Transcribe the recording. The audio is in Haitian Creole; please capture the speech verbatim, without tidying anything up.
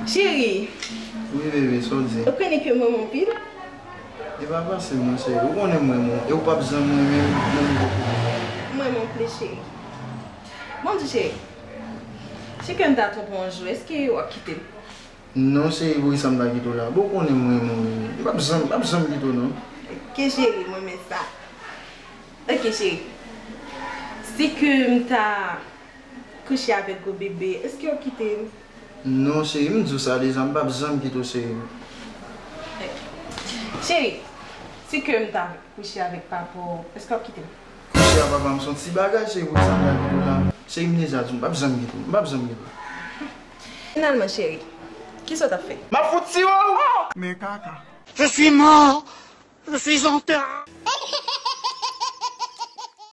Cheri. Wi, bebe, sa w di? Ou konnen ke m renmen w anpil. E pa pase, mon cheri. Ou konnen m renmen w. E ou p ap janm renmen m, menm jan ke m renmen w. M renmen w plis, cheri. Bon, di, cheri. Si ke m ta twonpe w yon jou, èske w ap kite m? Non, cheri, poukisa m ta kite w la? Bon, ou konnen m renmen w, bebe. M p ap janm, m p ap janm kite w, non. Ok, cheri, m renmen sa. Ok, cheri. Si ke m ta kouche avèk gwo bebe, èske w ap kite m? Non, cheri, m di w sa deja, m p ap janm kite w, cheri. Cheri, si ke m ta kouche avèk papa w, èske w ap kite m? Kouche a papa m se yon ti bagay, cheri, poukisa m ta kite w la? Cheri, m deja di w, m p ap janm kite w, m p ap janm kite w. Finalman, cheri, kisa w t ap fè? M ap fout tiye w! Men kaka. Je suis mort. Je suis enterré.